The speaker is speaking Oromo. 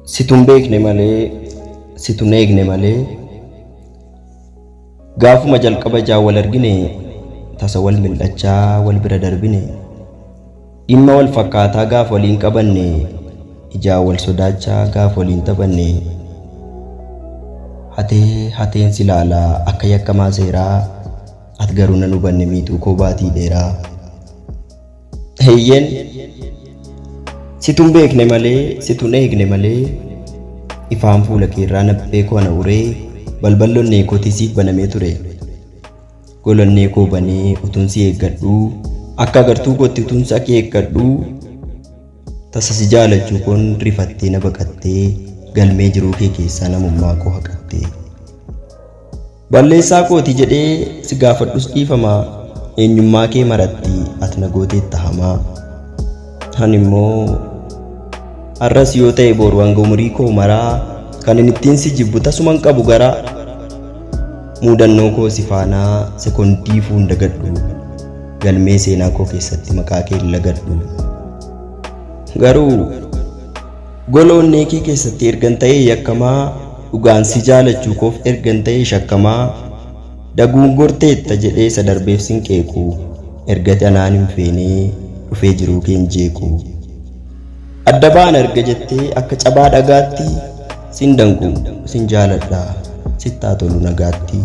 Situ hin beekne malee, situ hin eegne malee, gaafuma jalqaba ijaan wal argine, tasa wal mil'achaa wal bira darbine, dhimma wal fakkaataa gaaf waliin qabanne, ijaan wal sodaachaa gaaf waliin taphanne, hatee hateen si ilaala akka yakkamaa seeraa, at garuu nan hubanne miixuu koo baatii dheeraa. Eeyyeen situ hin beekne malee, situ hin eegne malee, ifaan fuula keerraa naphee koo ana uree, balballi onnee kootii siif banamee ture. Gola onnee koo banee utuun si eeggadhuu, akka agartuu kootti utuun si akeekkadhuu, tasa si jaalachuu koon rifattee na baqattee, galmee jiruu kee keessaa namummaa koo haqattee. Balleessaa kooti jedhee si gaafadhus dhiifama, eenyummaa kee maratti at na gooteetta hamaa. Ani immoo har'as yoo ta'e boru hanga umurii koo maraa kanin ittiin si jibbu tasuma hin qabu garaa. Muudannoo koo si faanaa sekondiifuu hin dagadhu, galmee seenaa koo keessatti maqaa kee hin lagadhu. Garuu Gola onnee kee keessatti ergan ta'ee yakkamaa, dhugaan si jaalachuu koof ergan ta'ee shakkamaa, daguun gorteetta jedhee isa darbeef sin qeequ, erga ati anaan hin feenee dhufee jiruu kee hin jeequ. Adda baana erga jettee akka cabaa dhagaatti, sin danqu sin jaaladha sitti haa tolu nagaatti.